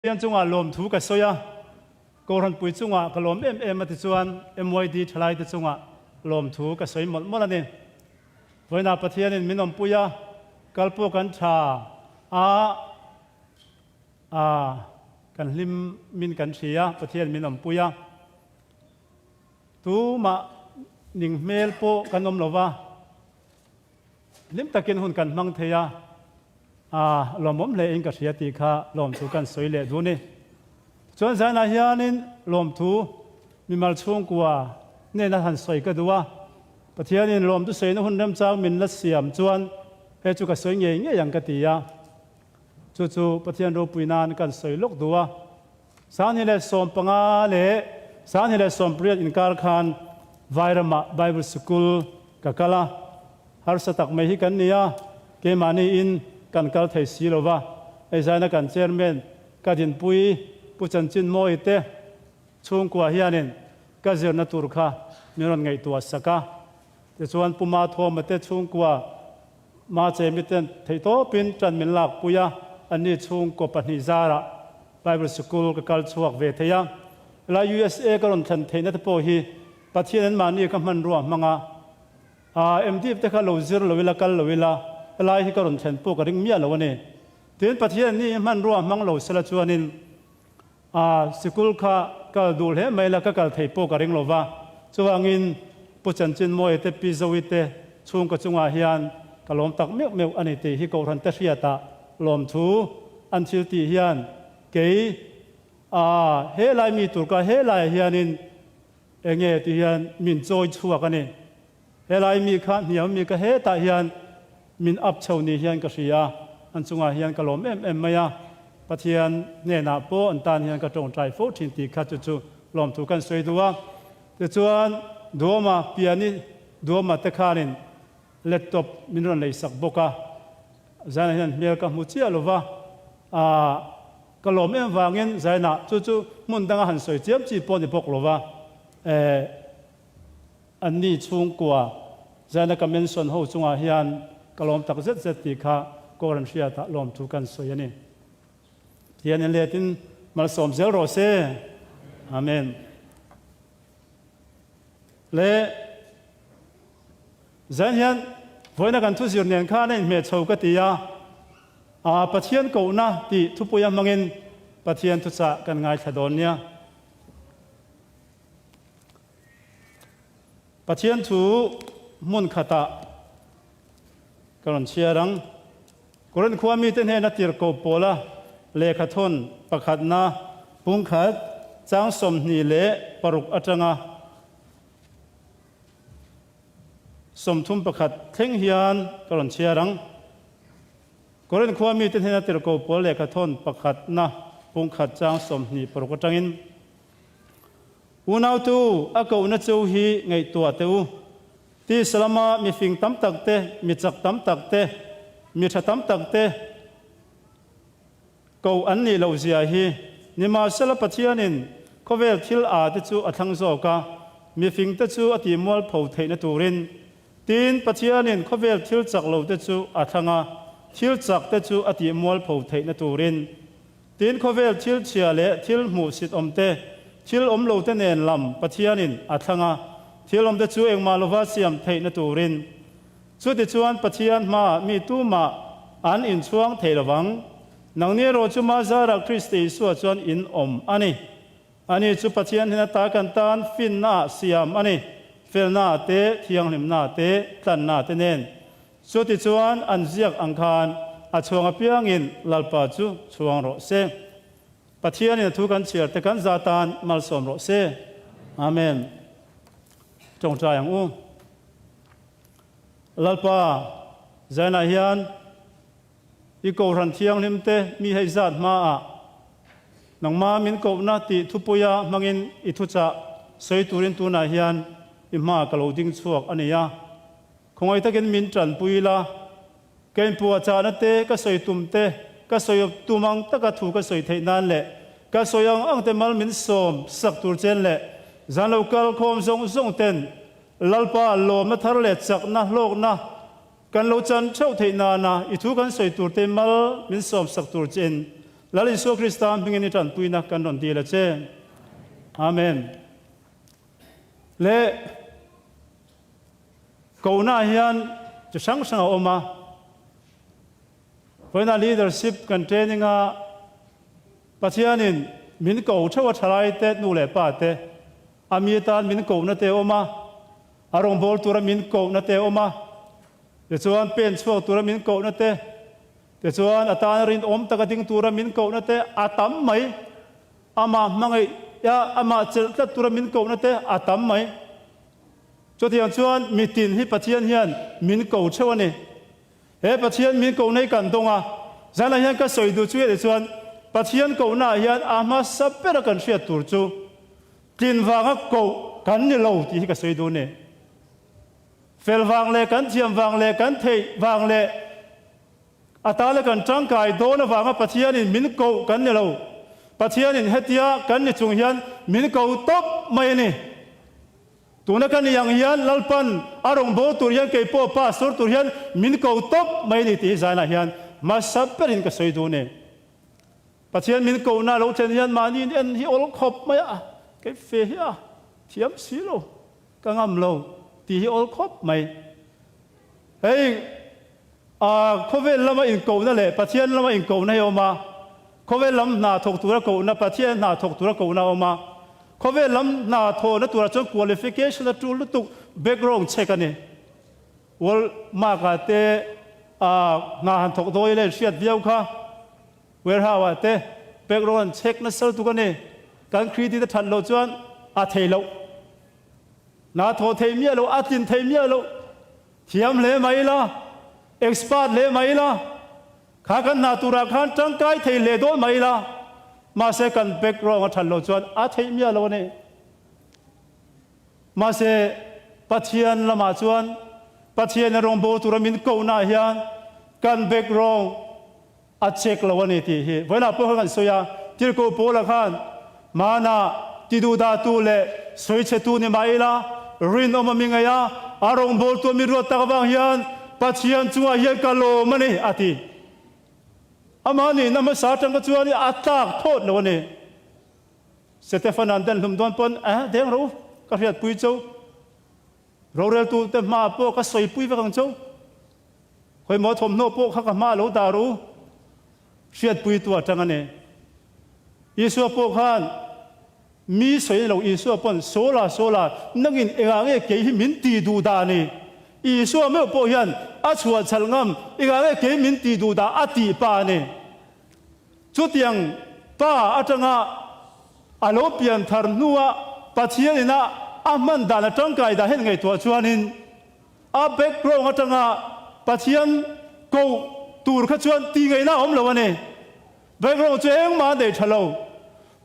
Pathian chungah lawmthu ka sawi a, Kohhranpui chungah ka lawm em em a tichuan MYD thalaite chungah lawmthu ka sawi mawlh mawlh a ni. Vawiinah Pathianin min awmpui a, kal pawh kan tha a, a kan hlim min kan hria, Pathian min awmpui a. Tumah ning hmel pawh kan awm lo va. Hlim takin hun kan hmang thei a, a lawmawm hle in ka hria tih kha lawmthu kan sawi leh duh ni. Chuan zanah hianin lawmthu mimal chhungkua nena han sawi ka duh a, Pathianin lawmthu sawina hun remchang min la siam chuan he chu ka sawi ngei ngei ang ka ti a, chu chu Pathian ropui nan kan sawi lawk duh a. 2015 leh 2018 inkar khan Vairamah Bible Sikul ka kal a, harsa tak mai hi kan ni a, keimahni in kan kal thei si lo va, hei zaina kan Chairman ka dinpui Pu Chanchin Mawi te chhungkua hianin ka zirna tur kha min rawn ngaihtuah sak a, tichuan Pu Mathawma te chhungkua Ma Chemi ten theihtawpin tan min lakpui a, anni chhungkaw pahnih zarah Bible Sikul ka kal chhuak ve thei a. Helai USA ka rawn thlen theihna te pawh hi Pathian an mahni ka hmanrua hmang a. Aa MDF te kha lo zir lo ila kal lo ila helai hi ka rawn thlen pawh ka ring miah lo a ni. Tin Pathian anni hi hmanrua hmang lo sela chuanin aa sikul kha kal duh hle mai la ka kal thei pawh ka ring lo va. Chuvangin Pu Chanchin Mawia te Pi Zoe te chhungkaw chungah hian ka lawm tak meuh meuh a ni tih hi Kohhran te hriatah lawmthu an thil tih hian kei a he lai mi tur ka he laiah hianin enge tih hian min chawi chhuak a ni. He lai mi kha hniam mi ka hetah hian min up chho ni hian ka hria a, an chungah hian ka lawm em em mai a, Pathian hnenah pawh an tan hian ka tawngtai fo thin tih kha chu chu lawmthu kan sawi duh a. Tichuan Duama piani Duama te khanin laptop min rawn leisak bawk a. Zainah hian hmel ka hmu chiah lo va, aah ka lawm em vangin Zainah chu chu hmun danga han sawi chiam chi pawh ni bawk lo va, eh anni chhungkua Zaina ka mention ho chungah hian ka lawm tak zet zet tih kha Koran hriatah lawmthu kan sawi a ni. Pathian in letin malsawm zel rawh se. Amen. Le Zan hian vawiina kan thuzir nen khan a inhmeh chho ka ti a, aa Pathian kohna tih thupuia hmangin Pathian thuchah kan ngaithla dawn nia. Pathian thu hmun khatah ka rawn chhiar ang. Korinth khua mite hnena tirhkoh pawla lehkhathawn pakhatna pungkhat chang 26 atanga 31 thleng hian ka rawn chhiar ang. Korinth khua mite hnena tirhkoh pawl lehkhathawn pakhatna pungkhat chang 26 atangin, Unautu, a kohna chu hi ngaihtuah teh u. Tisa lama mi fing tam tak te, mi chak tam tak te, mi tha tam tak te koh an nih loh zia hi nimahsela Pathianin khawvel thil a te chu a thlang zawk a, mi fing te chu a tih mualpho theihna turin. Tin, Pathianin khawvel thil chak lo te chu a thlang a, thil chak te chu a tih mualpho theihna turin. Tin, khawvel thil chhia leh thil hmuhsit awm te, thil awm lo te nen lam Pathianin a thlang a, thil awm te chu engmah lova siam theihna turin. Chutichuan Pathian hmaah mi tumah an inchhuang thei lo vang. Nangni erawh chu Mazara Krista Isua chuan in awm a ni. Ani chu Pathian hnen ata kan tan finnaah siam a ni, felnaah te, thianghlimnaah te, tlannaah te nen. Chutichuan an ziak ang khan a chhuang apiangin Lalpa chu chhuang rawh se. Pathianin a thu kan chhiar te kan za tan malsawm rawh se. Amen. Tawngtai ang u. Lalpa, zainah hian i Kohhran Thianghlim te mi hei zat hmaah nangma min kohna tih thupuia hmangin i thuchah sawi turin tunah hian i hma ka lo ding chhuak a ni a. Khawngaih takin min tanpui la, ka inpuah chahna te, ka sawi tum te, ka sawi tum ang taka thu ka sawi theih nan leh ka sawi ang ang te mal min sawm sak tur chen leh zan lo kal khawm zawng zawng ten Lalpa lawmna thar leh chakna hlawkna kan lo chan theuh theih nana i thu kan sawi tur te mal min sawm sak tur chen. Lal Isua Krista hmingin i tanpuina kan rawn dil a che. Amen. Le kohna hian chi hrang hrang a awm a. Vawiina leadership kan training a Pathianin min ko theuh a thalai te nu leh pa te a mi tan min kohna te a awm a, a rawngbâwl tura min kohna te a awm a, tichuan pen chhuak tura min kohna te, tichuan a tana rinawm taka ding tura min kohna te a tam mai. Amah hmangaih a, amah chelh tlat tura min kohna te a tam mai. Chutiang chuan mitin hi Pathian hian min ko theuh a ni. He Pathian min kohna hi kan dawng a, zanah hian ka sawi duh chu erawh chuan Pathian kohnaah hian a hmasa bera kan hriat tur chu tlin vanga koh kan ni lo tih hi ka sawi duh a ni. Fel vang leh kan thiam vang leh kan theih vang leh a tana kan tangkai dawn avanga Pathianin min koh kan ni lo. Pathianin hetia kan ni chung hian min ko tawp mai a ni. Tuna ka ni ang hian Lalpan a rawngbâwl tur hian kei pawh pastor tur hian min ko tawp mai a ni tih hi zainah hian hmasa berin ka sawi duh a ni. Pathian min kohna lo thlen hian mahni in en hi awl khawp mai a, kei fe hi a thiam si lo, ka ngam lo tih hi awl khawp mai. Hei A khawvel lama inkohna leh Pathian lama inkohna hi a awm a, khawvel lam hna thawk tura kohna, Pathian hna thawk tura kohna a awm a. Khawvel lam hna thawhna turah chuan qualification a tul lutuk, background check a ni. World mark ah te hna han thawk dawi ila inhriat viau kha, warehouse ah te background an check nasa lutuk a ni. Kan credit a that loh chuan a thei loh. Hna thawh thei miah loh, a tlin thei miah loh. Thiam hle mai ila, expert hle mai ila, kha kan hna turah khan tangkai thei hle dawn mai ila, mahse kan background a that loh chuan a theih miah lo a ni. Mahse Pathian lamah chuan Pathian a rawngbâwl tura min kohnaah hian kan background A check lo a ni tih hi vawiinah pawh khan kan sawi a, Tirhkoh Paula khan hmanah tiduhdahtu leh sawichhetu ni mah ila rinawm a mi ngaih a, a rawngbawltu a mi ruat tak avang hian Pathian chungah hian ka lawm a ni a ti. Amah nihna hmasa atang kha chuan a tlak thawt lo a ni. Setefana'n den hlum dawn pawn, Eh, deng rawh u, ka hriatpui cho. Roreltute hmaah pawh ka sawipui vek ang cho. Khawimaw thawmhnaw pawh kha ka hma lo dah ru, hriatpuitu a tang a ni. Isua pawh khan mi sawi lo, Isua pawn, Saula, Saula, nangin engah nge kei hi min ti duh dah a ni? Isua meuh pawh hian a chhuah chhalh ngam, engah nge kei min ti duh dah a tih pa a ni. Chutiang pa atanga a lo pian thar hnua Pathian ina a hman dan a tangkai dah hian ngaihtuah chuanin, A background atanga Pathian koh tur kha chuan tih ngaihna a awm lo a ni. Background chu engmah a nei tha lo.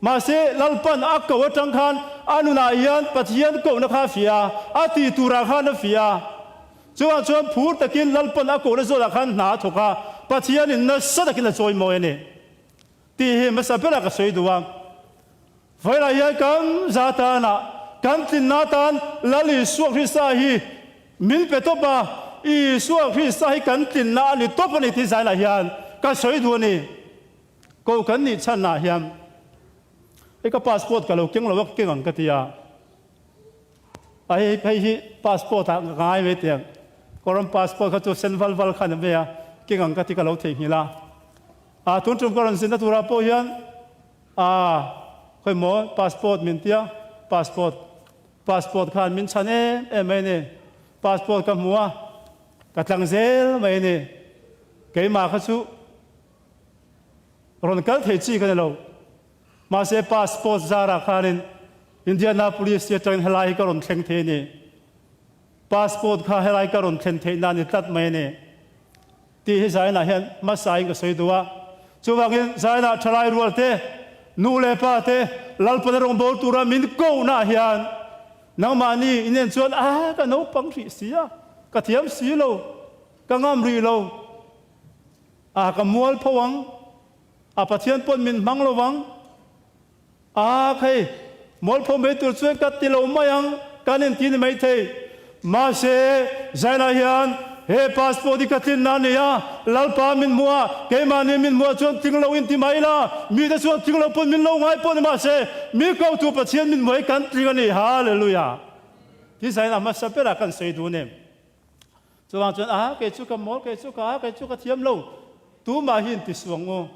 Mahse, Lalpan a koh atang khan a nunah hian Pathian kohna kha a fiah a, a tih turah khan a fiah a. Chuvang chuan phur takin Lalpan a kohna zawlah khan hna a thawk a, Pathianin nasa takin a chawimawi a ni. Tih hi hmasa berah ka sawi duh a. Vawilah hian kan za tanah kan tlinna atan Lal Isua Krista hi min pe tawp a, Isua Krista hi kan tlinna a ni tawp a ni tih zainah hian ka sawi duh a ni. Ko kan nih chhanah hian hei ka passport ka lo keng lo a, ka keng ang ka ti a. A hei phei hi passport ah ka ngai mai teh ang. Kawram passport kha chu sen val val khan a ve a, keng ang ka ti ka lo theihnghilh a. A tun tum ka rawn zinna turah pawh hian A, khawi maw passport min tia, passport, passport khan min chhan em em mai a ni. Passport ka hmu a, ka tlang zel mai a ni. Keimah kha chu rawn kal thei chi ka ni lo. Mahse passport zarah khanin Indianapolis atangin helai hi ka rawn thleng thei a ni. Passport kha helai ka rawn thlen theih nan ni tlat mai a ni. Tih hi Zainah hian hmasain ka sawi duh a. Chuvangin Zainah thalai rual te, nu leh pa te, Lalpana rawngbâwl tura min kohnaah hian nangmahni inen chuan a ka naupang hrih si a, ka thiam si lo, ka ngam rih lo, a ka mual pho ang, a Pathian pawn min hmang lo vang. A khei, mualpho mai tur chuan ka ti lo mai ang, kan inti ni maithei. Mahse, Zaina hian he passport hi ka tlinna a ni a, Lalpa min hmuh a, keimahni min hmuh ah chuan tling lo in ti mai ila, mite chuan tling lo pawn min lo ngai pawh ni mahse, mi kotu Pathian min hmuh hi kan tling a ni. Hallelujah! Ti zain a hmasa berah kan sawi dun em? Chuvang chuan, Aha, kei chu ka mawl, kei chu ka a, kei chu ka thiam lo, tumah hi inti suang u.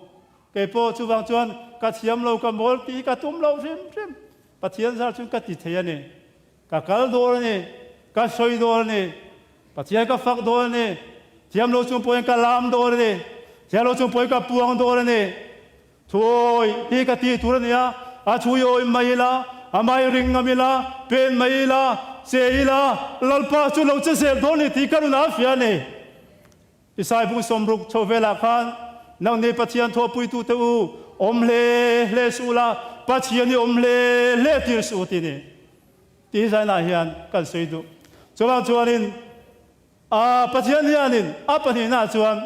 Kei pawh chuvang chuan ka thiam lo, ka mawl tih hi ka tum lo hrim hrim. Pathian zar chuan ka ti thei a ni. Ka kal dawn a ni, ka sawi dawn a ni, Pathian ka fak dawn a ni, thiam lo chung pawhin ka lam dawn a ni, thiam lo chung pawhin ka puang dawn a ni. Thuawi hi ka ti tur a nia, a thu i awih mai ila, a mai ring ngam ila, pen mai ila, che ila, Lalpa chu lo che zel dawn ni tih ka rawn a fiah a ni. Isai bung sawmruk chho velah khan, Nangni Pathian thawhpuitute u, awm hle hle suh ula, Pathian i awm hle hle tir suh u ti ni. Tih hi zainah hian kan sawi duh. Chuvang chuanin, A Pathian hianin a pahnihnaah chuan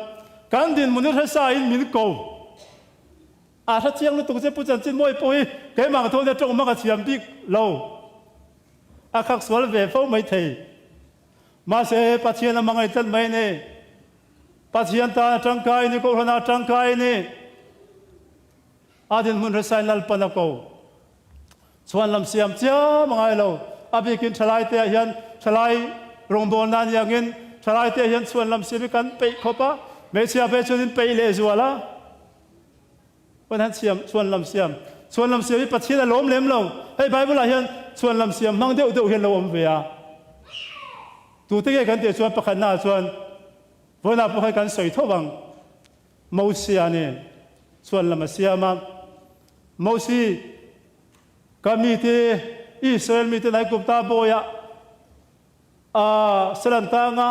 kan dinhmun hi hresain min ko. A hre chiang lutuk che Pu Chanchin Mawi pawh hi keimah ka thawn hian tawng hmang a thiam bik lo. A khak sual ve fo mai thei. Mahse Pathian a hmangaih tlat mai a ni. Pathian tan a tangkai a ni, Kohhranah a tangkai a ni. A dinhmun hresain Lalpan a ko. Chhuan lam siam chiam a ngai lo. A bikin thalaite ah hian thalai rawngbawlna a ni angin thalaite ah hian chhuan lam siam hi kan peih khawp a, hmeichhia phei chuan in peih leh zual a. Huan han siam chhuan lam siam. Chhuan lam siam hi Pathian a lawm lem lo. Hei Bible ah hian chhuan lam siam hmang deuh deuh hian lo awm ve a. Tute nge kan tih chuan pakhatna ah chuan vawiinah pawh khan kan sawi tho ang. Mosia nen chuan lam a siam a. Mosi, Ka mite, Israel mite Aigupta bawiah a salan tanga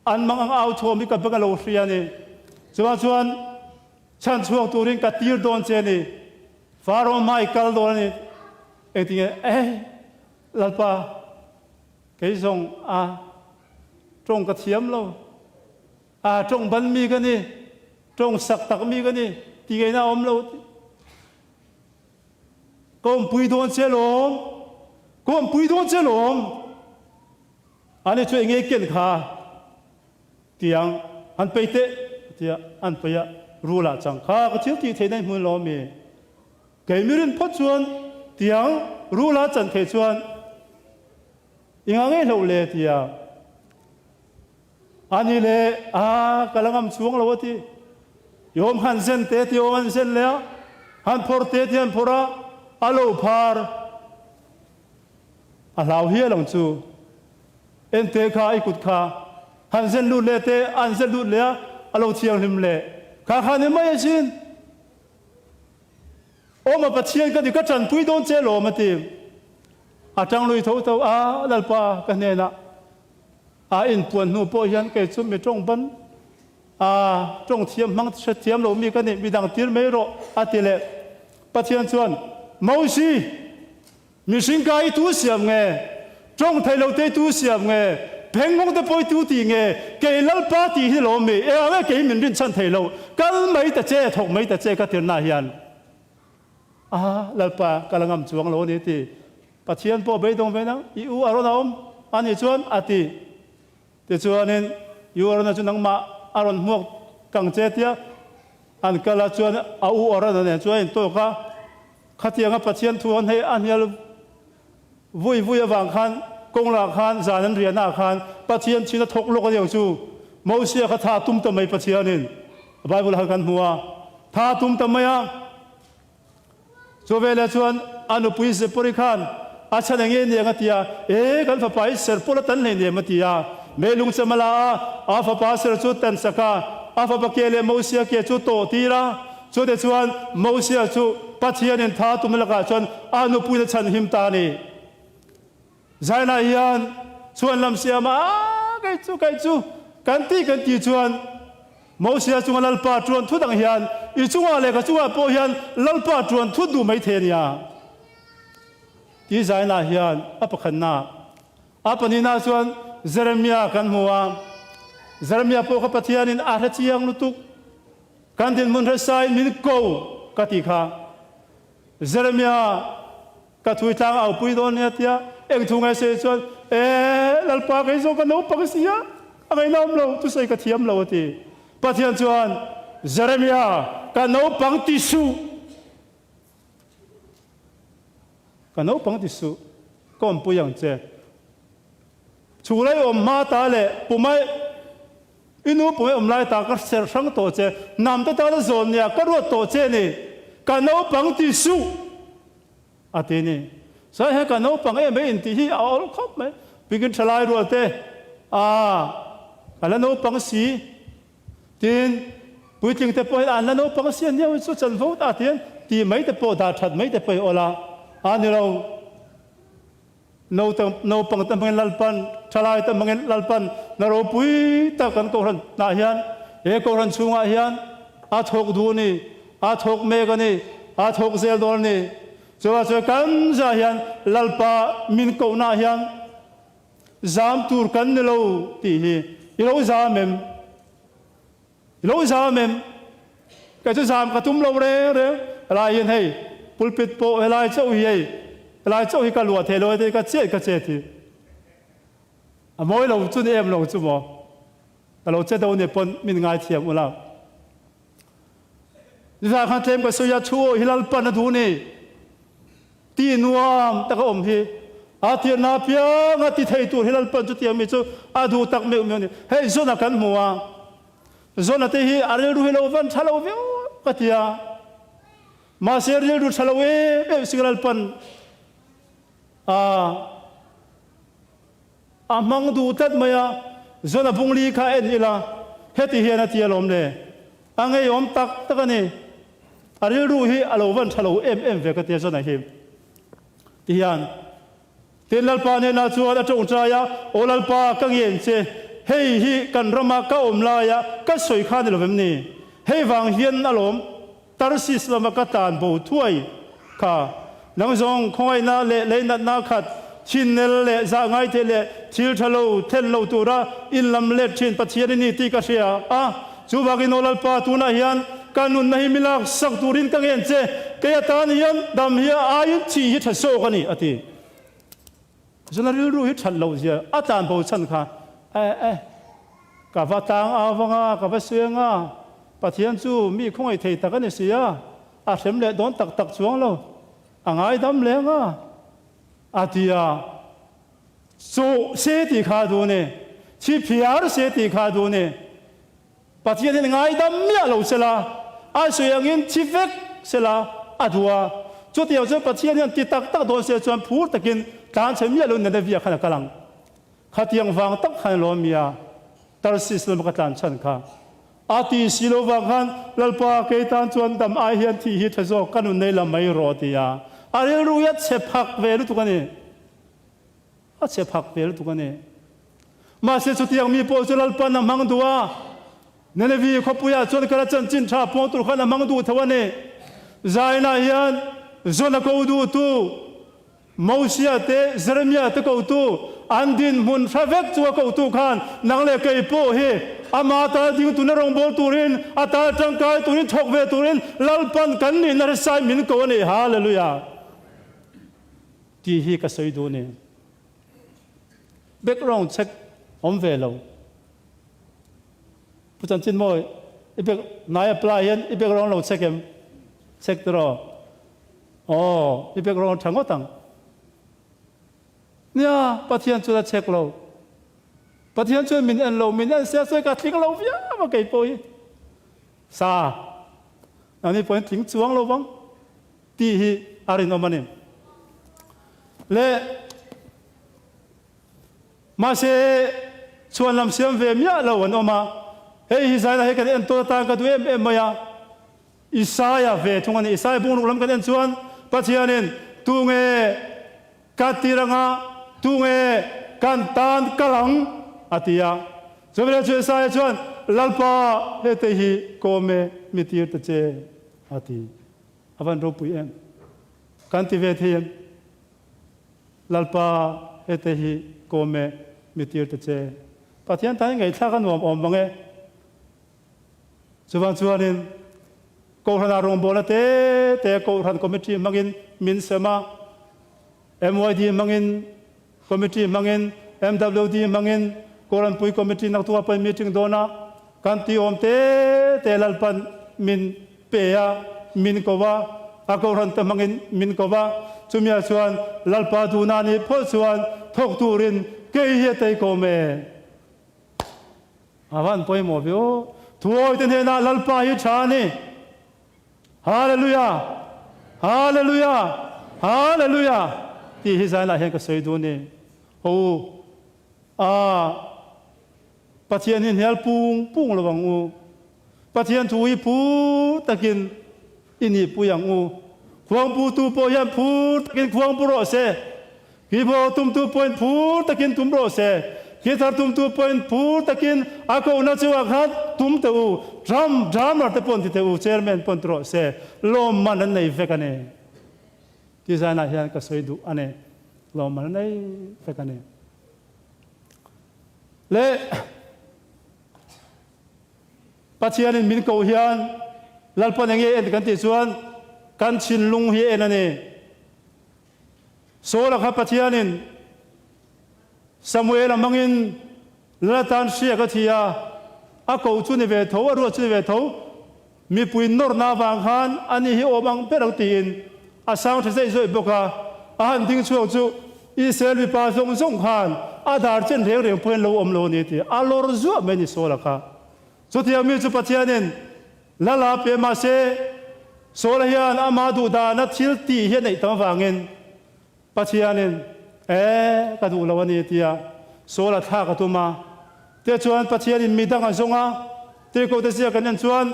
an mang ang au thawm hi ka beng a lo hria a ni. Chuvang chuan chhan chhuak turin ka tir dawn che a ni. Faro hma i kal dawn a ni. Engtinge? Eh, Lalpa, kei zawng a tawng ka thiam lo. Aa tawng ban mi ka ni, tawng sak tak mi ka ni ti ngaihna a awm lo. Ka awmpui dawn che lawm, ka awmpui dawn che lawm. Ani chu enge ken kha tiang han pei teh tia an pei a, rul ah chang kha ka thil tih theihna i hmun lawm mi. Kei mirin phawt chuan tiang rul ah chan theih chuan i ngah ngei hloh le tia. A ni le, a ka la ngam chuang lo a ti. I awm han zen te ti awm an zen leh a, han phawrh te ti an phawrh a, a lo phar. A hlau hial ang chu. En te kha i kut kha han zen lut leh te, an zen lut leh a, a lo thianghlim leh. Kha kha ni mai asin. Awm a Pathian ka ni, ka tanpui dawn che lawm a ti. A tang lui tho tho a, Lalpa ka hnenah A inpuan hnu pawh hian kei chu mi tawng ban a tawng thiam hmang hre thiam lo mi ka nih, mi dang tir mai rawh a ti leh. Pathian chuan, Mosi, mihring ka i tu siam nge? Tawng thei lo te i tu siam nge? Phengmawng te pawh i tu tih nge? Kei Lalpa tih hi lo mi? Eng nge kei min rinchhan thei lo? Kal mai ta che, thawk mai ta che ka tirna hian. A, Lalpa, ka la ngam chuang lo a ni ti. Pathian pawh beidawng ve nang, i u a rawn a awm a nih chuan a ti. Tichuanin i u Arona chu nangmah a rawn hmuak kang che tia an kal a, chuan a u Arona nen chuan a intawk a. Khatianga Pathian thu an hei a hnial vui vui avang khan kawng lah khan zan an riahnaah khan Pathian thin a thawk lawk a ni ang chu. Mosia kha tha tum ta mai Pathianin Bible ah khan kan hmu a, tha tum ta mai a. Chu veleh chuan a nupui Zipori khan a chhan eng nge niang a ti a, E, kan fapa hi ser pawla tan hlei nem a ti a. Meilung chem a la a, a fapa ser chu tan sak a, a fapa ke leh Mosia ke chu tawh tir a. Chute chuan Mosia chu Pathianin tha tumna lakah chuan a nupuiin a chhan him ta a ni. Zainah hian chhuan lam siam a, kei chu, kei chu, kan tih kan tih chuan Mosia chunga Lalpa tuan thut ang hian i chungah leh ka chungah pawh hian Lalpa tuan thut duh mai thei a nia. Tih zainah hian a pakhatna, a pahnihna chuan Jeremia kan hmu a, Jeremia pawh kha Pathianin a hre chiang lutuk, kan dinhmun hresain min ko ka tih kha. Jeremia Ka thui tlang au pui dawn nia tia eng thu ngai se chuan, E Lalpa kei zawng ka naupang si a. A ngaihnawm lo, thusawi ka thiam lo a ti. Pathian chuan, Jeremia, ka naupang ti suh! Ka naupang ti suh, ka awmpui ang che. Chhulai awm hma ta leh pumai i nu pumai awm lai ta ka serh hrang tawh che, hnam te tana zawn nia ka ruat tawh che ni. Ka naupang ti suh! A ti ni. Chuan he ka naupang em mai intih hi a awl khawp mai. Bikin thalai rual te, a ka la naupang si. Tin, puitling te pawh hian an la naupang si a nia chu chanvo ta tiin tih mai te pawh dah that mai te pawh i awl a. A ni lo. Naupang te hmangin Lalpan, thalai te hmangin Lalpan na ropui tak kan kohhran hnah hian he kohhran chhungah hian a thawk duh a ni, a thawk mek a ni, a thawk zel dawn a ni. Chuvang chuan kan zah hian Lalpa min kohna hian zam tur kan ni lo tih hi i lo zam em? I lo zam em? Kei chu zam ka tum lo reng reng. Helai hian hei pulpit pawh helai chauh hi hei helai chauh hi ka luah thei lo heti ka chet ka chet hi a mawi lo chu ni em lo chu maw? Ka lo che do nia pawn min ngaithiam ula. Nizan khan tlem ka sawi a, thu aw hi Lalpan a duh ni. Ti nuam tak a awm hi. A tirna apianga ti thei tur hi Lalpan chutiang mi chu a duh tak meuh meuh a ni. Hei Zona kan hmu a, Zona te hi a rilru hi lo van tha lo viau ka ti a, mahse rilru tha lo em em si Lalpan a a hmang duh tlat mai a, Zona bungli kha en ila heti hian a ti alawm le. A ngeiawm tak tak a ni. A rilru hi a lo van tha lo em em ve ka tia Zona hi. Ti hian, Tin Lalpa hnenah chuan a tawngtai a, Aw Lalpa, ka ngen che, hei hi kan rama ka awm laia ka sawi kha ni lovem ni? Hei vang hian alawm Tarsis lama ka tlan bo thuai kha. Nang zawng khawngaihna leh leinatna khat, thinnel leh zah ngaithei leh thil tha lo thlen lo tura in lam let thin Pathian i ni tih ka hria a. Chuvangin aw Lalpa, tunah hian ka nunna hi mi lak sak turin ka ngen che, kei atan hian dam hi a aiin thih hi tha zawk a ni, a ti. Zuna rilru hi that loh zia a tlan bo chhan kha, Eh eh, ka va tlang au vang a, ka va sueng a, Pathian chu mi khawngaih thei tak a ni si a, a hrem leh dawn tak tak chuang lo, a ngaidam leng a, a ti a. Chawh se tih kha a duh a ni, chhiphiar se tih kha a duh a ni. Pathian hian ngaidam miah lo sela, a sawi angin thi vek sela a duh a. Chutiang chuan Pathian hian ti tak tak dawn se chuan phur takin tlan chhe miah lo Nineveh khan a kal ang. Khatiang vang tak khan a lawm mia Tarsis lama ka tlan chhan kha. A ti si lo vang khan Lalpa kei tan chuan dam ai hian thih hi tha zawk ka nun nei la mai rawh ti a. A rilru hi a chhe phak ve lutuk a ni. A chhe phak ve lutuk a ni. Mahse chutiang mi pawh chu Lalpan a hmang duh a, Nineveh khawpuiah chuan kal a chanchin tha puang tur khan a hmang duh tho a ni. Zainah hian Jona ko duhtu, Mosia te, Jeremia te kotu, an dinhmun hre vek chu a kotu khan nang leh kei pawh hi ama tal ding tuna rawngbâwl turin, a tal tangkai turin, thawk ve turin Lalpan kan nihna hresai min ko a ni. Hallelujah! Tih hi ka sawi duh ni. Background check awm ve lo. Pu Chanchin mawi i back nai apply hian i background lo check em? Check tiraw? Aw, i background tha ngawt ang. Nia, Pathian chuan a check lo. Pathian chuan min en lo, min en sia sawi ka tling lo viau a kei pawh hi. Sa, nangni pawhin tling chuang lo vang. Tih hi a rinawm a ni. Le mahse chhuan lam siam ve miah lo an awm a, hei hi zaina hi kan entawn atan ka duh em em mai a, Isaia ve thung a ni. Isaia bungruk lam kan en chuan Pathianin tunge ka tir anga tunge kan tan kal ang a ti a. Chuveleh chu Isaia chuan Lalpa hete hi kawm e mi tir ta che a ti. A van ropui em? Kan ti ve thei em? Lalpa hete hi kawm e, mi tir ta che. Pathian tan hi ngaihthlak a nuam awm mang e. Chuvang chuanin Kohhranah rawngbawlna te te Kohhran Committee hmangin min sem a, MYD hmangin Committee hmangin, MWD hmangin. Kawranpui Committee naktuk a pawi meeting dawn a, kan tih awm te te Lalpan min pe a, min ko a, a kohhran te hmangin min ko a, chumia chuan Lalpa duhna nih phawt chuan thawk turin kei hi a tei kawm e. A van pawimawh ve aw. Thuawi te hnenah Lalpa hi tha a ni. Hallelujah! Hallelujah! Hallelujah! Tih hi zainah hian ka sawi duh a ni. Ho u, aa, Pathian hi hnial pung pung lo ang u. Pathian thu hi phur takin i nihpui ang u. Khuangputu pawh hian phur takin khuangpu rawh se. Keyboard tumtu pawhin phur takin tum rawh se. Guitar tumtu pawhin phur takin a kohna chu a khan tum teh u. Drum, drummer te pawhin ti teh u, chairman pawhin ti rawh se. Lawmman an nei vek a ni. Design ah hian ka sawi duh a ni. Lawmman an nei vek a ni. Le Pathianin min koh hian Lalpan enge en kan tih chuan kan thinlung hi en a ni. Saula kha Pathianin Samuela hmangin Lal atan hriak a thi a, a koh chu ni ve tho, a ruat chu ni ve tho, mipui nawrna avang khan ani hi awm ang ber ang tiin a sang tha zeih zawih bawk a, a han ding chhuak chu Israel mipa zawng zawng khan a dar chen reng reng pawhin lo awm lo a ni tih a lawr zuah mai a ni Saula kha. Chutiang mi chu Pathianin Lal a pe mahse, Saula hian ama duh dana thil tih hi a neih tam avangin Pathianin, E, ka duh lo a ni tia Saula thlak a tum a. Tichuan Pathianin mi dang a zawng a, Tirhkohte zia kan en chuan,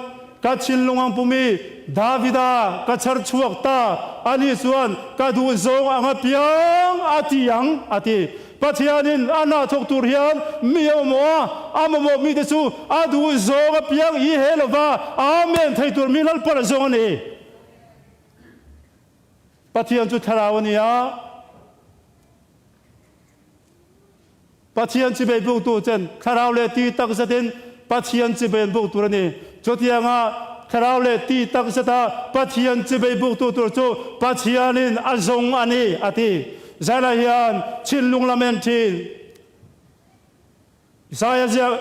Ka thinlung ang pumi Davida ka chhar chhuak ta, ani chuan ka duh zawng ang apiang a ti ang, a ti. Pathianin a hna thawk tur hian mi a mamawh a, a mamawh mite chu a duh zawng apiang i he lova Amen thei tur mi Lalpan a zawng a ni. Pathian chu thlarau a ni a, Pathian chibei buktu chen thlarau leh ti tak zetin Pathian chibei an buk tur a ni. Chutianga thlarau leh ti tak zeta Pathian chibei buktu tur chu Pathianin a zawng a ni, a ti. Zaina hian thinlung lam en thin. Isaia ziak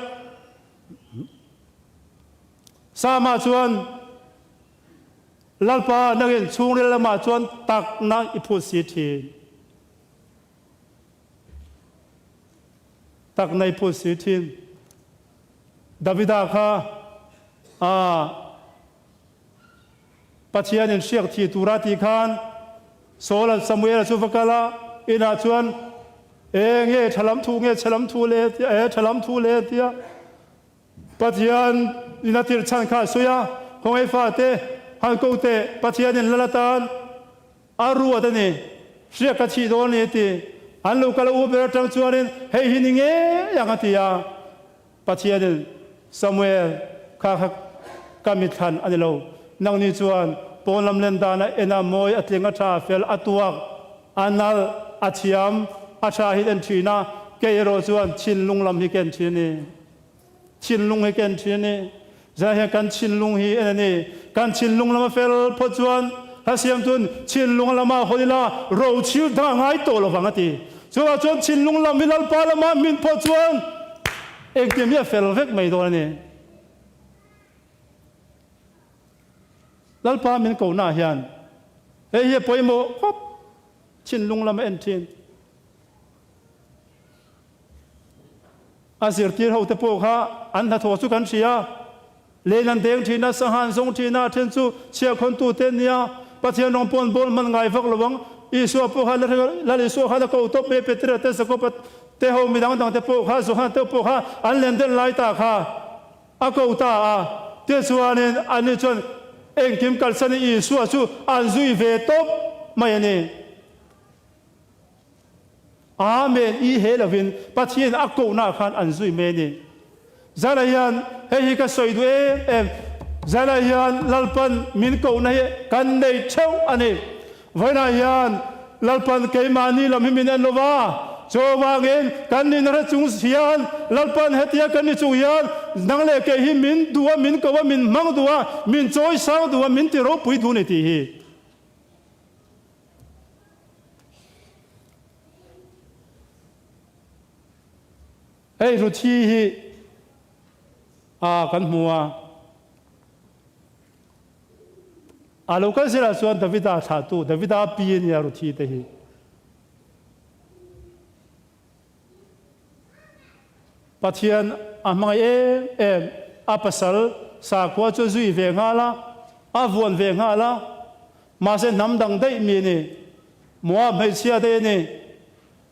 Sama chuan, Lalpa, nangin chhungril lamah chuan takna i phut si thin. Tak nei phut si thin. Davida kha a Pathianin hriak thi tura tih khan Saul-a Samuel-a chu va kal a, inah chuan e nge tha lam thu nge chhe lam thu le tia e tha lam thu le tia Pathian in a tirh chhan kha a sawi a, khawngaih fate han ko teh Pathianin lal atan A ruat a ni, hriak ka chhih dawn a ni a ti. An lo kal a u ber atang chuanin hei hi ni ngei ang a ti a. Pathianin, Samuel, kha kha ka mithlan a ni lo. Nangni chuan pawn lam len dan a en a mawi, a tling, a tha, a fel, a tuak, a nalh, a thiam, a tha hi en thin a, kei erawh chuan thinlung lam hi ka en thin a ni. Thinlung hi ka en thin a ni. Zan hian kan thinlung hi en a ni. Kan thinlung lama fel phawt chuan hla siamtun thinlung lama hawn ila rochil dang a ngai tawh lovang a ti. Chuvang chuan thinlung lam hi Lalpa lama min phawt chuan engkim hi a fel vek mai dawn a ni. Lalpa min kohna hian hei hi a pawimawh khawp thinlung lama en thin. A zirtir ho te pawh kha an hnathawh chu kan hria. Len an deng thin a, sangha an zawng thin a, a then chu chhiahkhawntu te an nia. Pathian rawng pawh an bawl hman ngai vak lo ang. Isua pawh kha Lal Isua khan a ko tawp mai a, Petera te, Jakoba te ho mi dang dang te pawh kha, Johana te pawh kha an len den lai ta kha a ko ta a. Tichuanin anni chuan engkim kalsanin Isua chu an zui ve tawp mai a ni. Amen i he lovin Pathian a kohna ah khan an zui mai a ni. Zala hian hei hi ka sawi duh em em, Zala hian Lalpan min kohna hi kan nei theuh a ni. Vawiinah hian Lalpan keimahni lam hi min en lova, chuvangin kan nihna hre chung hian Lalpan hetia kan ni chung hian nang leh kei hi min duh a, min ko a, min hmang duh a, min chawisang duh a, min ti ropui duh a ni tih hi. Hei Ruthi hi a kan hmu a. A lo kal zelah chuan Davida thlahtu, Davida pi a nia Ruthi te hi. Pathian a hmangaih em em, a pasal sakhua chu a zui ve nghal a, a vuan ve nghal a, mahse hnam dang daih mi a ni, Moab hmeichhia daih a ni.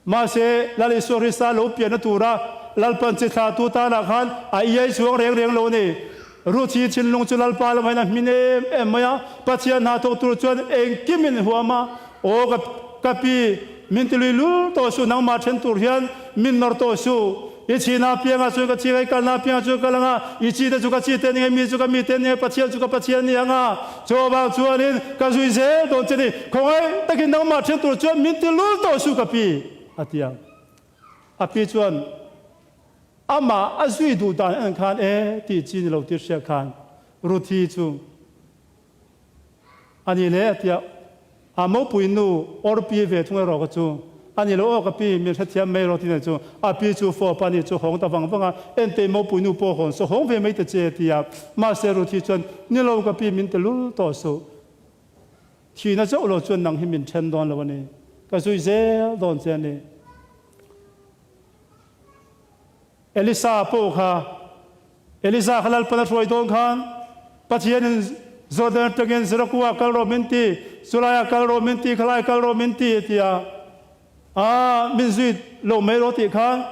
Mahse, Lal Isua Krista lo pianna tura Lalpan chi thlahtu tanah khan a iai chuang reng reng lo a ni. Ruth hi thinlung chu Lalpa lamah hian a hmin em em mai a, Pathian hna thawk tur chuan engkim in huam a, Aw ka ka pi, min ti lui lul tawh suh, nangmah then tur hian min nawr tawh suh. I chhina apiangah chuan ka chhing a, i kalna apiangah chuan ka kal ang a, i chite chu ka chite a ni nge, mi chu ka mite a ni nge, Pathian chu ka Pathian a ni ang a, chu avang chuanin ka zui zel dawn che ni, khawngaih takin nangmah then tur chuan min ti lul tawh suh ka pi, a ti a. A pi chuan amah a zui duh dan en khan e tih chi ni lo tih hriat khan Ruthi chu A ni le, a ti a. A mopui nu awr pi ve thung erawh ka chu a ni lo aw ka pi, min hrethiam mai rawh tih chu a pi chu fawp a ni chu hawng ta vang vang a, entei mopui nu pawh hawn saw hawng ve mai ta che a ti a. Mahse Ruthi chuan, Ni lo ka pi, min ti lul tawh suh. Thihna chauh lo chuan nang hi min then dawn lo a ni. Ka zui zel dawn che a ni. Elisa pawh kha Elisa kha Lalpan a hruai dawn khan Pathianin Jordan atangin Jericho-ah kal rawh min ti, chulaiah kal rawh min ti, khalai kal rawh min ti a ti a. Aa, min zui lo mai rawh tih khan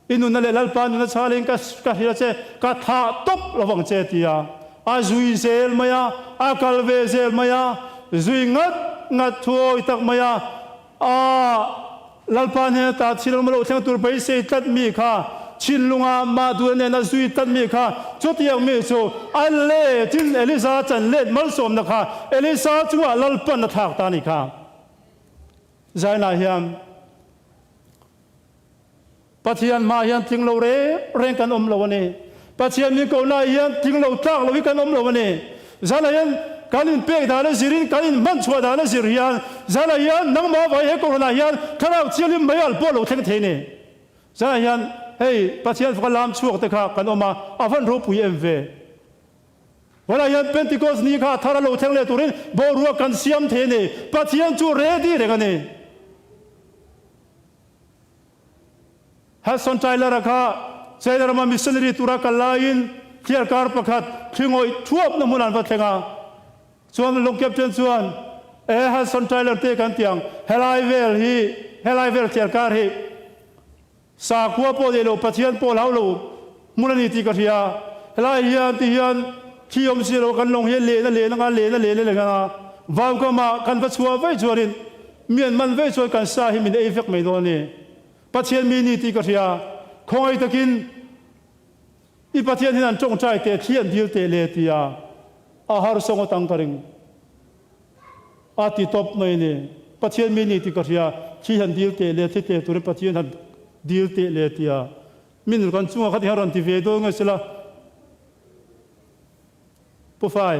i nunna leh Lalpa nunna chhalin ka ka hrilh a che, ka thah tawp lo vang che a ti a. A zui zel mai a, a kal ve zel mai a, zui ngat ngat thuawi tak mai a. A Lalpa hnena ta thil awm loh thleng tur beisei tlat mi kha, thinlunga mah duhna nena zui tlat mi kha, chutiang mi chu a letin Elisa chan let malsawmna kha Elisa chungah Lalpan a thlak ta a ni kha. Zainah hian. Pathian hmaah hian tling lo reng reng kan awm lo a ni. Pathian min kohnaah hian tling lo tlak lo hi kan awm lo a ni. Zanah hian kan inpek dan a zirin kan inhman chhuah dan a zir hian zanah hian nangmah vai he kohhranah hian thlarau thianghlim mai al pawh lo thleng thei a ni. Zanah hian hei Pathian faka lam chhuak te kha kan awm a, a van ropui em ve. Tunah hian Pentecost ni kha thar a lo thleng leh turin boruak kan siam thei a ni. Pathian chu ready reng a ni. Hudson Taylor-a kha China rama missionary tura kal laiin thliarkar pakhat thli ngawih thuapna hmun an va thleng a. Chuan lung captain chuan, E Hudson Taylor te kan ti ang, helai vel hi, helai vel thliarkar hi sakhua pawh nei lo, Pathian pawh hlau lo hmun a ni tih ka hria. Helai hian ti hian thli awm si lo, kan lawng hi a len a len anga, len a len a len anga, vaukama kan va chhuah vaih chuanin Mi an man vei chuan kan sa hi min ei vek mai dawn a ni. Pathian mi ni tih ka hria. Khawngaih takin i Pathian hian an tawngtai teh thli an dil teh le tia a harsa ngawt ang ka ring. A ti tawp mai a ni. Pathian mi ni tih ka hria. Thli han dil teh le, thli teh turin Pathian han dil teh le tia min kan chungah kha ti hian rawn ti ve dawn nge sela. Pu Fai,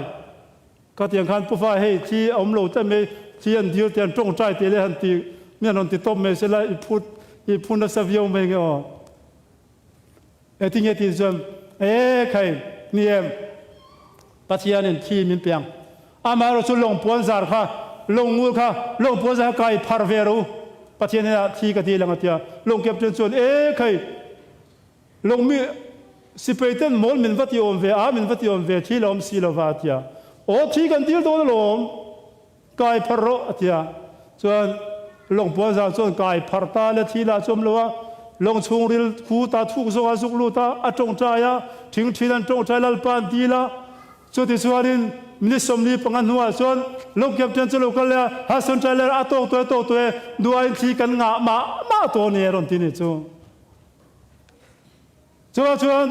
Ka tiang khan Pu Fai hei thli a awm lo tlat mai, thli an dil te an tawngtai teh le han ti mi an rawn ti tawp mai sela i phut i phu nasa viau mai nge aw. Engtin nge tih chuan e khai ni em Pathianin thli min pe ang. Amaherawh chu lawng puan zar kha lawng ngul kha lawng puan zar kha kai phar ve rawh u. Pathian hnenah thli ka dil ang a tia. Lawng captain chuan e khai Lawngmi sipai ten mawl min va ti awm ve a, min va ti awm ve, thi la awm si lo va a ti a. Aw thi kan dil dawn alawm, kai pharh rawh a ti a. Chuan lawng puanzar chuan kai pharh ta le thi lah chu awm lo a, lawng chhungril khu ta thuk zawk a zuk lut a, a tawngtai a, thingthin an tawngtai Lalpa an dil a. Chutichuanin minute 45 hnuah chuan lawng captain chu lo kal leh a, Hudson Taylor a tawk tawh e, tawk tawh e, duaiin thli kan ngah mah mah tawh a ni a rawn ti ni chu. Chuvang chuan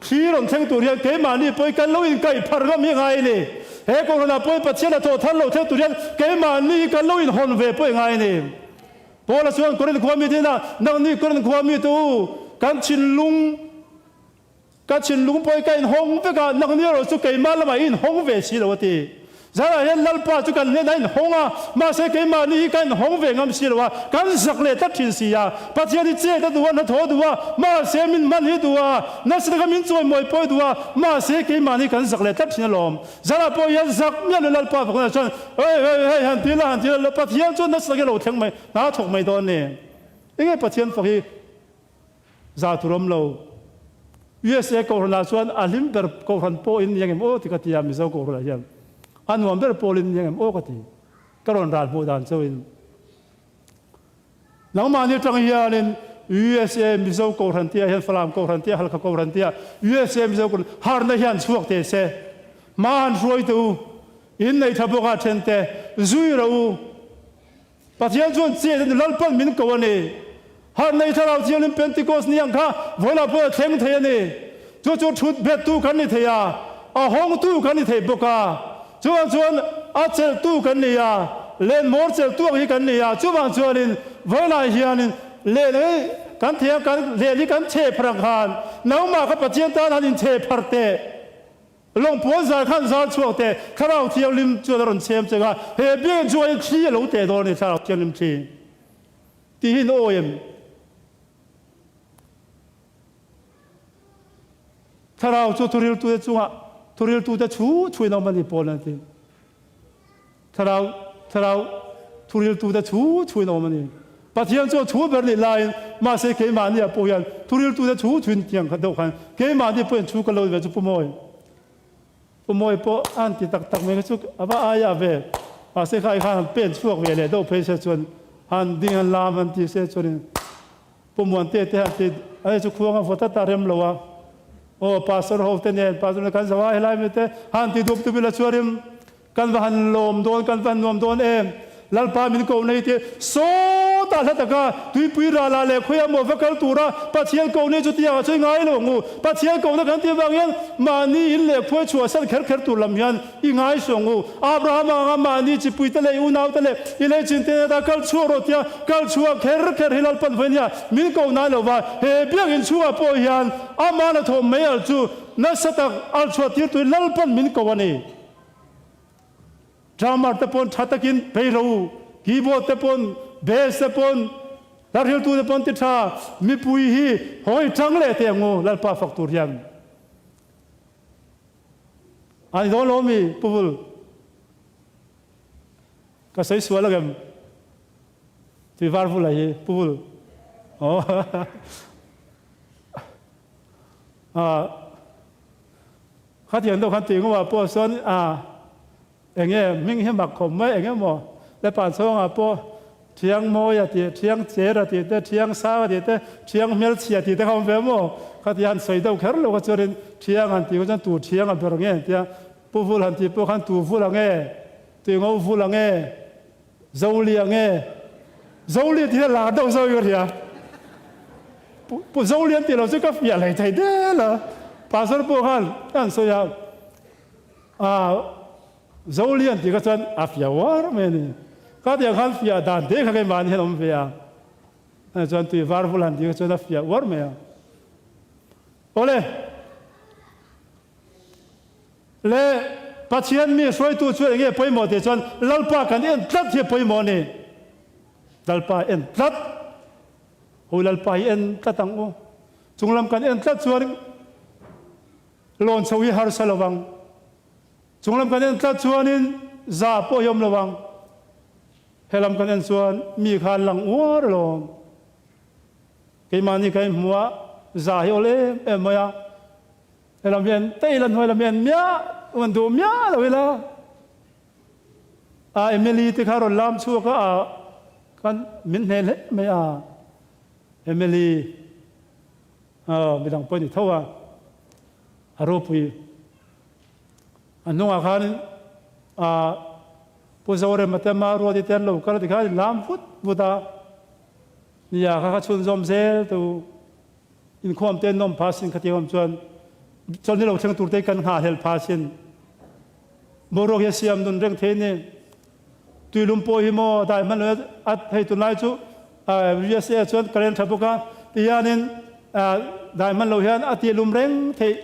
thli rawn thleng tur hian keimahni pawi kan lo inkaih phar ngam hi a ngai a ni. He Kohhranah pawi Pathian a thawh thar lo thleng tur hian keimahni hi kan lo inhawn ve pawh i ngai a ni. Paula chuan Korinth khua mite hnenah, Nangni Korinth khua mite u, kan thinlung, ka thinlung pawi ka inhawng vek a, nangni erawh chu keimah lamah i inhawng ve si lo a ti. Zanah hian Lalpa chu kan hnenah a inhawng a, mahse keimahni hi kan inhawng ve ngam si lo a, kan zak leh tlat thin si a. Pathian hi chet a duh a, hnathawh a duh a, mahse min hman hi duh a, nasa taka min chawimawi pawh i duh a, mahse keimahni kan zak leh tlat thin alawm. Zanah pawh hian zak miah lo Lalpa fakna chuan, Hei hei hei han ti la, han ti la, Pathian chuan nasa takin a lo thleng mai, hna a thawk mai dawn a ni. Enge Pathian fak hi? Za tur awm lo. USA Kohhranah chuan a hlim ber Kohhran pawh in ni angem aw ti ka ti a, Mizo Kohhranah hian a nuam ber pawl in ni angem aw ka ti. Ka rawn ral hmuh dan chauhin. Nangmahni atang hianin USA Mizo Kohhran tia hian Falam Kohhran tia Halkha Kohhran tia USA Mizo Kohhran harna hian chhuak teh se. Hma han hruai teh u. In nei tha bawk a then te zui rawh u. Pathian chuan chet a ni, Lalpan min ko a ni. Harh nei thlarau thianghlim Pentikos ni ang kha vawilah pawh a thleng thei a ni. Chu chu thut bettu kan ni thei a, a hawngtu kan ni thei bawk a. Chuvang chuan a chelhtu kan ni a, len mawr chelhtu ang hi kan ni a. Chuvang chuanin vawilah hianin len hi kan thei ang, kan len hi kan chhe phar ang khan nangmah kha Pathian tan han inchhe phar teh. Lawng puan zar khan zar chhuak teh, Thlarau Thianghlim chuan a rawn chhem cheng a, he biakinn chungah hian thli a lo teh dawn a ni, Thlarau Thianghlim thli tih hi in awi em? Thlarau chu thuriltute chungah thuriltute chhu chhuin a awm a ni Paul an ti. Thlarau, Thlarau thuriltute thu thuin a awm a ni. Pathian chuan thu ber nih laiin, mahse keimahniah pawh hian thuriltute thu thuin tiang khat deuh khan keimahni pawhin thu ka lo ve chu Pu Mawi, Pu Mawi pawh a han ti tak tak mai kha chu a va aia ve. Mahse khai khan han pen chhuak ve leh deuh phei se chuan han ding han lam han ti se chuanin Pu Muante te han ti a chu khuang a vaw tlat a rem lo a, aw Pastor ho te nen Pastor nen kan zo a helai mi te han ti dup dup ila chuanin Kan va han lawm dawn, kan va han nuam dawn em? Lalpa min ko nei te, sawtah hla taka tuipui ralah leh khawiah maw va kal tura Pathian ko nei chu tiangah chuan i ngai lo ang u. Pathian kohna kan tih avang hian mahni in leh khuai chhuahsan kher kher tur lam hian i ngai suh ang u. Abraham anga mahni chipui te leh i unau te leh i leichin te nata kal chhuak rawh tia kal chhuah kher kher hi Lalpan vawi nia min ko nai lo va. He biakinn chhungah pawh hian amah la thawm mai al chu nasa tak al chhuah tir turin Lalpan min ko a ni. Drummer te pawn tha takin bei ro u, keyboard te pawn, bass te pawn, hlarhiltu te pawn ti tha, mipui hi hawi tang leh teh ang u Lalpa fak tur hian. A ni dawn lo mi Pu Vul? Ka sawi sual angem? Tui var vul a hi Pu Vul. Aw. Ah. Khatiang deuh khan tih ngawah pawh sawn a eng nge hming hi mak khawp mai eng emaw le pan chhawngah pawh thiang mawi a tih, thiang cher a tih te, thiang sang a tih te, thiang hmelchhia tih te kha awm ve maw? Khatia han sawi deuh kher lo kha chuanin thiang han tih kha chuan tu thiang a ber nge an tia, pu vul han tih pawh khan tu vul ang e, tui ngo vul ang e, Zoli ang e, Zoli tih hi a lar deuh zawk i ka hria. Pu Zoli an tih loh chu ka fiah hlei thei del a. Pastor pawh khan a han sawi a, ah Zoli an tih kha chuan a fiah uar mai a ni. Ka tih ang khan fiah dan te kha keimahni hian awm ve a. Ani chuan tui var vul han tih kha chuan a fiah uar mai a. Awle. Le Pathian mi hruaitu chu enge pawimawh tih chuan Lalpa kan en tlat hi a pawimawh a ni. Lalpa en tlat. Hu Lalpa hi en tlat ang u. Chunglam kan en tlat chuan lawn chho hi harsa lo vang. Chunglam kan en tlat chuanin za pawh hi awm lo vang. Helam kan en chuan mi kha an lang uar alawm. Keimahni kan inhmu a, za hi awl em em mai a. Helam hian teila hnuai lam hian miah rawn duh miah lo ila a Emily te kha rawn lam chhuak a a kan min hneh hle mai a Emily a midang pawh ni tho a a ropui a hnungah khan a Pu Zorema te Maruati te an lo kal a tikhan in lam vut vut a nia kha kha chhunzawm zel tu Inkhawm te nawm pha sin khatiang awm chuan chawlhni lo thleng tur te kan nghahhlelh pha sin. Boruak hi a siam nun reng thei ni. Tuilum pawh hi maw dai hman lo a hei tunlai chu USA chuan current tha bawk a ti hianin dai hman lo hian a ti lum reng theih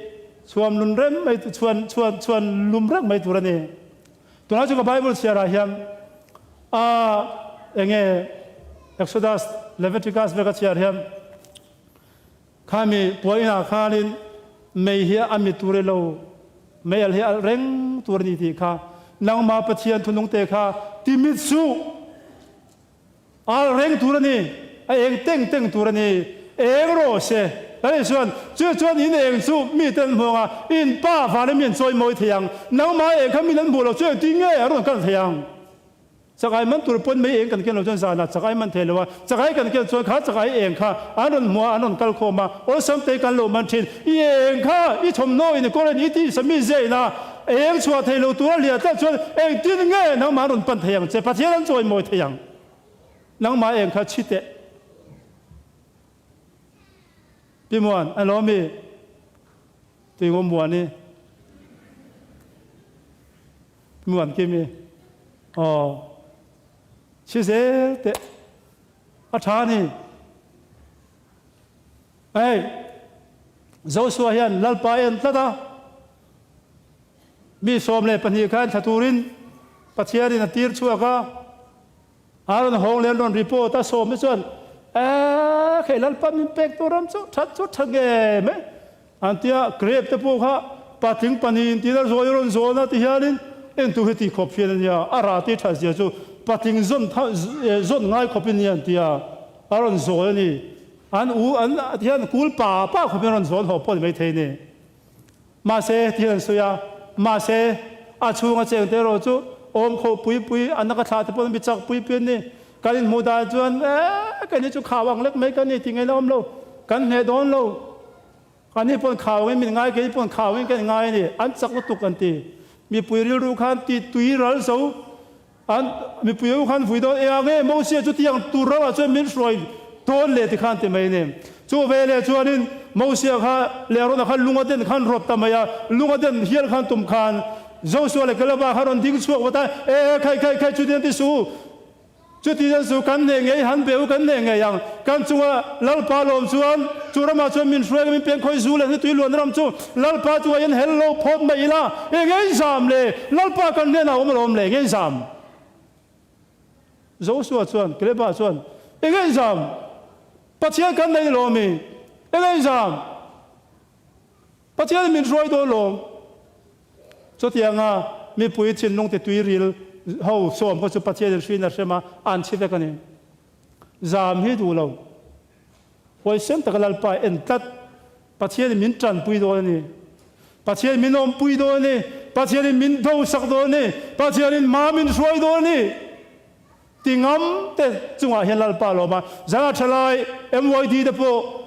chhuam lun reng mai chuan chuan chuan lum reng mai tur a ni. Tunah chu ka Bible chhiarah hian a enge Exodus, Leviticus veka chhiar hian khami puan inah khanin mei hi a mit tur ilo mei al hi alh reng tur a ni tih kha nangma Pathian thunungte kha ti mit suh. Al reng tur a ni, a eng teng teng tur a ni, eng rawh se. Kan in chuan, Chu chuan in eng chu mite an hmuang a, in pa vana mi an chawi mawi thei ang, nangmah eng kha min an hmuh lo chu engtin nge a rawn kal thei ang? Chakai man tur pawn mei eng kan ken lo chuan zanah chakai man thei lo a, chakai kan ken chuan kha chakai eng kha an rawn hmuh a, an rawn kal khawm a, awlsam te kan lo man thin. I eng kha i thawmhnaw in i kawr in i tisa mi zia ina eng chhuah thei lo tura liah tlat chuan engtin nge nangmah an rawn pan thei ang che? Pathian an chawimawi thei ang. Nangmah eng kha chhi teh. Pi Muan, An lo mi? Tuingo Muani. Pi Muan Kimi. Aw. Chhi zel teh. A tha ni. Hei, Joshua hian Lalpa en tlat a, mi 12 khan thla turin Pathianin a tir chhuak a, a rawn hawng leh an rawn report a, sawm te chuan, Eeh, khei Lalpa min pek tur ram chu that chu tha ngei mai an ti a, grape te pawh kha patling pahnihin tiin a zawi a rawn zawn a ti hianin entu hi ti khawp hian a nia, a rah te that zia chu patling zawn zawn ngai khawpin a nia an ti a, a rawn zawi a ni. An u an hian kul pa pa khawpin a rawn zawn haw pawh a ni maithei a ni. Mahse, ti hian an sawi a, mahse, a chhunga cheng te erawh chu awm kho pui pui, an naka thlah te pawh an bi chak pui pui an ni. Kan inhmuh dan chuan, eh, keini chu khau ang lek mai kan ni tih ngaihna awm lo, kan hneh dawn lo. Ani pawn khau angin min ngai, keini pawn khau angin kan inngai a ni. An chak lutuk an ti. Mipui rilru khan ti tui ral zo. An mipui ho khan vui dawn eng nge Mosia chu tiang tur ramah chuan min hruai dawn leh ti khan ti mai a ni. Chu veleh chuanin Mosia kha leh Arona khan lung a den khan rawt ta mai a, lung a den hial khan tum khan Joshua leh Kaleba kha rawn ding chhuak vat a, E khai khai khai chutiang ti suh u, chutiang chu kan hneh ngei han be u kan hneh ngei ang, kan chunga Lalpa lawm chuan chu ramah chuan min hruai min peng khawi zu leh hnutui luan ram chu Lalpa chungah hian hel lo phawt mai ila, Eng ngei zam le? Lalpa kan hnenah awm alawm le, eng ngei zam? Joshua chuan, Kaleba chuan, Eng ngei zam? Pathian kan nei alawm i, eng ngei zam? Pathianin min hruai dawn lawm. Chutianga mipui thinlung ti tuiril ho sawm kha chu Pathianin hriin a hrem a, an chhi vek a ni. Zam hi duh lo. Huaisen taka Lalpa en tlat. Pathianin min tanpui dawn a ni. Pathianin min awmpui dawn a ni. Pathianin min dosak dawn a ni. Pathianin ma min hruai dawn a ni. Ti ngam te chungah hian Lalpa a lawm a. Zana thalai MYD te pawh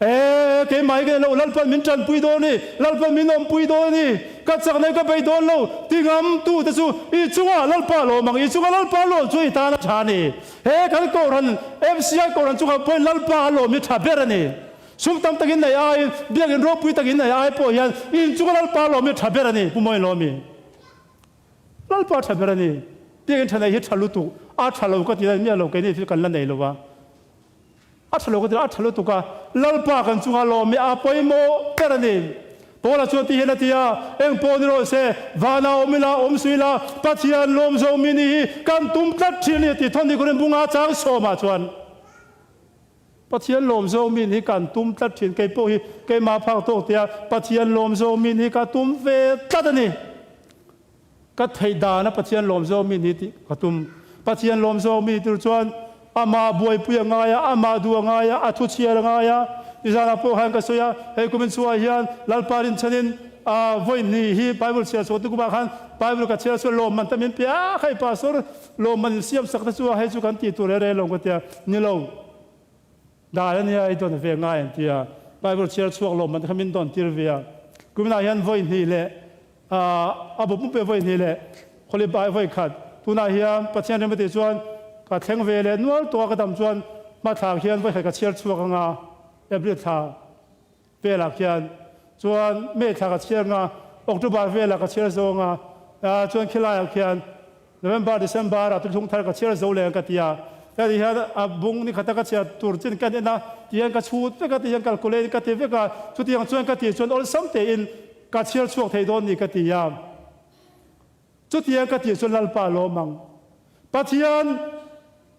Ee, keimah hi ka ni lo, Lalpan min tanpui dawn a ni, Lalpan min awmpui dawn a ni, ka chakna hi ka bei dawn lo, ti ngam tu te chu i chungah Lalpa a lawm ang, i chunga Lalpa a lawm chu i tan a tha a ni. He kan Kohhran, MCI Kohhran chungah pawhin Lalpa a lawm hi tha ber a ni. Sum tam takin nei aiin, biakin ropui takin nei ai pawh hian inchunga Lalpa lawm hi tha ber a ni, Pu Mawilawmi. Lalpa tha ber a ni. Biakin tha nei hi tha lutuk, a tha lo ka ti lai miah lo, keini thil kan la nei lo va. A tha lo ka ti lai, a tha lutuk a, Lalpa kan chunga lawm hi a pawimawh ber a ni. Paula chuan ti hian a ti a, Eng pawh ni rawh se, vanah awm ila, awm suh ila, Pathian lawm zo mi ni hi kan tum tlat thin a ni a ti. Thawn ni Korin bunga chang sawmah chuan. Pathian lawm zawk min hi kan tum tlat thin, kei pawh hi keimah phak tawk tia Pathian lawm zawk min hi ka tum ve tlat a ni. Ka theih dana Pathian lawm zawk min hi tih ka tum. Pathian lawm zawk mi tur chuan amah buaipui a ngai a, amah duh a ngai a, a thu chhiar a ngai a. Nizanah pawh khan ka sawi a, hei kumin chhuah hian Lalpa rinchhanin vawi hnih hi Bible chhiar chhuah tukumah khan Bible ka chhiar chuan lawmman ta min pe a, hei Pastor Lawmman in siam sak te chu a hei chu kan tih tur reng reng lo ka tia, ni lo. Dai a nia i dawn ve ngai an tia, Bible chhiar chhuak lawmman te kha min dawn tir ve a. Kuminah hian vawi hnih leh a bu pumpe vawi hnih leh Holy Bai vawi khat. Tunah hian Pathian rem a tih chuan ka thleng ve leh nual tawh a ka dam chuan hmathlak hian vawi khat ka chhiar chhuak anga April thla. Velah khian chuan May thla ka chhiar nga, October velah ka chhiar zo anga, chuan khilaiah khian November, December ah tuthlung thar ka chhiar zo leh ang ka ti a. Heti hian a bung ni khata ka chhiar tur chin ka en a, ti hian ka chhut vek a, ti hian calculate ka ti vek a, chutiang chuan ka tih chuan awlsam tein ka chhiar chhuak thei dawn ni ka ti a. Chutia ka tih chuan Lalpa lawm ang. Pathian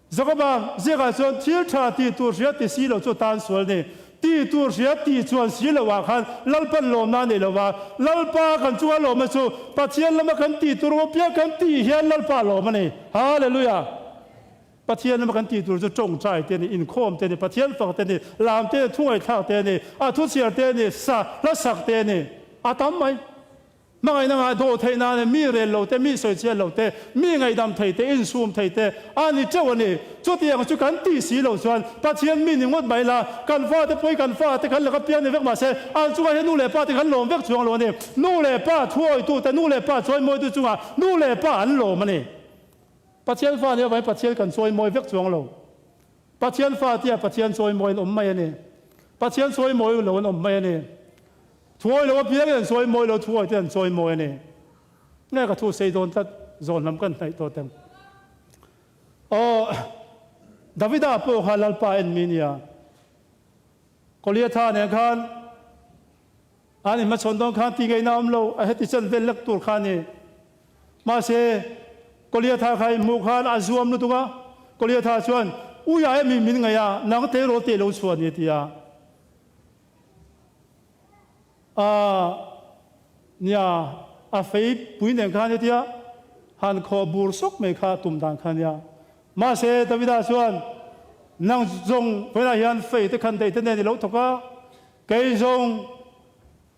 Jakoba ziakah chuan thil tha tih tur hria ti si lo chu tan sual ni. Tih tur hria tih chuan si lo ah khan Lalpan lawmna a nei lo va. Lalpa kan chunga lawmna chu Pathian lama kan tih tur emaw piang kan tih hian Lalpa lawm a ni. Hallelujah! Pathian lama kan tih tur chu tawngtai te a ni, inkhawm te a ni, Pathian fak te a ni, lam te a ni, thungaihthlak te a ni, a thuchhiar te a ni, sa hla sak te a ni. A tam mai. Hmangaihna ngai dawh theih nane mi rel lo te, mi sawichhiat lo te, mi ngaihdam thei te, insum thei te a ni teuh a ni. Chutiang chu kan tih si lo chuan Pathian mi ni ngawt mai la, kan fate pawhin kan fate kan laka piang ni vek mahse an chungah hian nu leh pa te kan lawm vek chuang lo a ni. Nu leh pa thuawitu te, nu leh pa chawimawitu chungah nu leh pa an lawm a ni. Pathian fa nih avangin Pathian kan chawimawi vek chuang lo. Pathian fa tia Pathian chawimawi an awm mai a ni. Pathian chawimawi lo an awm mai a ni. Thuawi lo apiangin an chawimawi lo, thuawi te an chawimawi a ni. Nge ka thu sei dawn tlat, zawn lam kan hnaih tawh teng. Aw, Davida pawh kha Lalpa en mi nia. Goliatha nen khan an inhmachhawn dawn khan ti ngeina awm lo, a heti chan vel lek tur kha a ni. Mahse, Goliatha kha inhmuh khan a zuam lutuk a, Goliatha chuan, Uia emi min ngaih a, nang tleirawl teh lo chhuah ni a ti a. A, nia, a fei pui nen khan hetia han khawh bur sawk mai kha tum dan kha nia. Mahse, Davida chuan, Nang zawng vawiinah hian fei te khan daih te nen i lo thawk a, kei zawng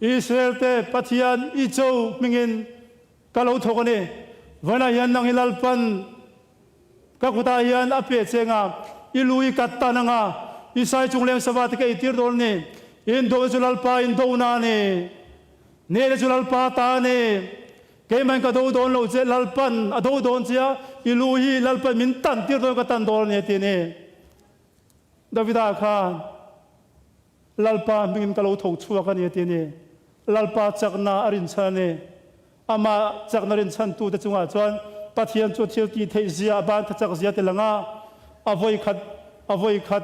Israel te Pathian i cho hmingin ka lo thawk a ni. Vawiinah hian nang hi Lalpan Ka kutah hian a pe che anga, i lu i kat tan anga, i sai chung leng sava te ka eitir dawn a ni. Indona chu Lalpa indona a ni. Nehna chu Lalpa ta a ni. Keimahin ka do dawn lo che, Lalpan a do dawn che a, i lu hi Lalpan min tan tir dawn ka tan dawn a ni a ti a ni. Davida khan. Lalpa hmingin ka lo tho chhuak a ni a ti a ni. Lalpa chakna a rinchhan a ni. Amah chakna rinchhantute chungah chuan Pathian chu thil tih theih zia, a ban tha chak zia ti lang a, a vawi khat, a vawi khat,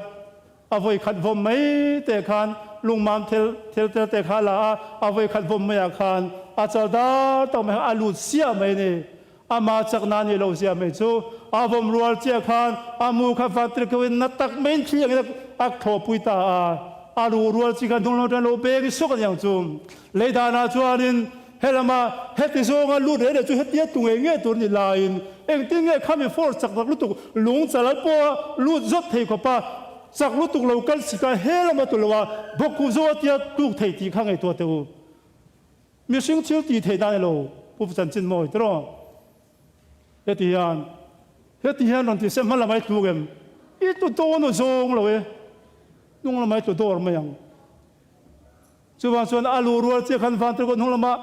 a vawi khat vawm mai te khan lungmam thil, thil tel te kha a la a, a vawi khat vawm maiah khan a chal dar tak mai khan a lut siah mai a ni. Ama chakna nih loh zia mai chu a vawm rual chiah khan a mu kha vantirhkohin na tak maiin thli angin a thlawhpui ta a, a ruh rual chi kha hnung lam atangin lo beng sawk a ni ang chu. Lei danah chuanin helama heti zawnga lut reh leh chu hetia tu ngei ngei tur ni laiin engtin nge khami force chak tak lutuk lung chalal pawha lut zawt thei khawpa chak lutuk lo kal si kha helama tu loa bawkkuh zawnga tia tluk thei tih kha ngaihtuah teh u. Mihring thil tih theih dan elo Pu Chanchin mawi tiraw? Heti hian heti hian rawn ti se hma lamah i tluk em? I tlu dawn aw zawng lo e, hnung lamah i tlu dawr mai ang. Chuvang chuan a luh rual chiah khan Vantirhkoh hnung lamah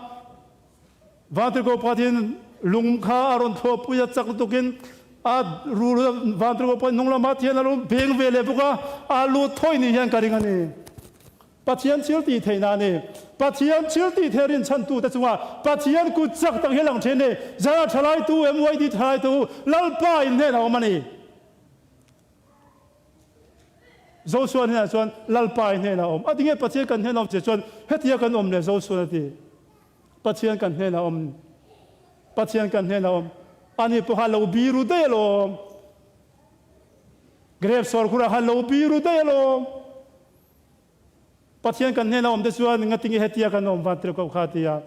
Vantirhkoh pakhat hian lung kha a rawn thlawhpui a chak lutukin a rul Vantirhkoh pakhat hnung lamah thian a lo beng ve leh bawk a, a lut thawi ni hian ka ring a ni. Pathian thil tih theihna a ni. Pathian thil tih theih rinchhantute chungah Pathian kut chak tak hi a lang thin ni. Zara thalaitu, MYD thalaitu, Lalpa in hnenah a awm a ni. Joshua hnenah chuan Lalpa in hnenah a awm. A tinge Pathian kan hnenah a awm che chuan hetia kan awm le Joshua a ti. Pathian kan hnenah a awm. Pathian kan hnenah a awm. Ani pawh kha lo biru daih alawm. Grep sawrkhurah khan lo biru daih alawm. Pathian kan hnenah awm te chuan ngatinge hetia kan awm van tir koh kha tia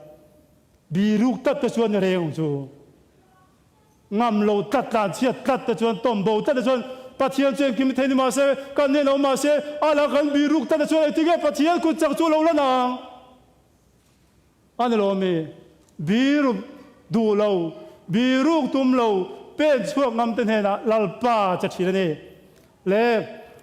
biruk tlat te chuan ni reng ang chu. Ngam lo tlat tlan chhiat tlat te chuan tawm bo tlat te chuan Pathian chu engkim thei ni mahse kan hnenah awm mahse a la kan biruk tlat te chuan engtinge Pathian kut chak chu lo la nang. A ni lo mi? Biruk duh lo, biruk tum lo, pen chhuak ngam te hnenah Lalpa che thin a ni. Le,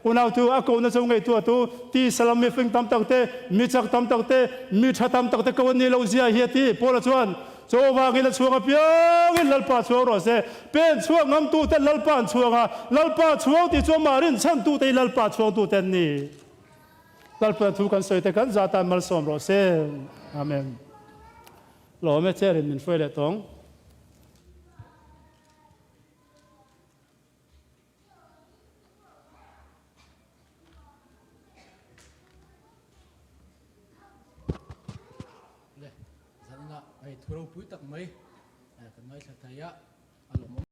unautu a kohna chu ngaihtuahtu, tisa lam mifing tam tak te, mi chak tam tak te, mi tha tam tak te ko an nih loh zia hi a ti. Paula chuan, Chaw vangin a chhuang apiangin Lalpa chhuang rawh se. Pen chhuak ngamtu ten Lalpa an chhuang a, Lalpa chhuang tih chu amah rinchhantu te hi Lalpa chhuangtu te an ni. Lalpui thu kan sawi te kan za tan malsawm rawh se. Amen. Lawm e chair in min hruai leh tawng. Le, zanina hei thu ropui tak mai. Kan ngaithla thei a, a lawmawm.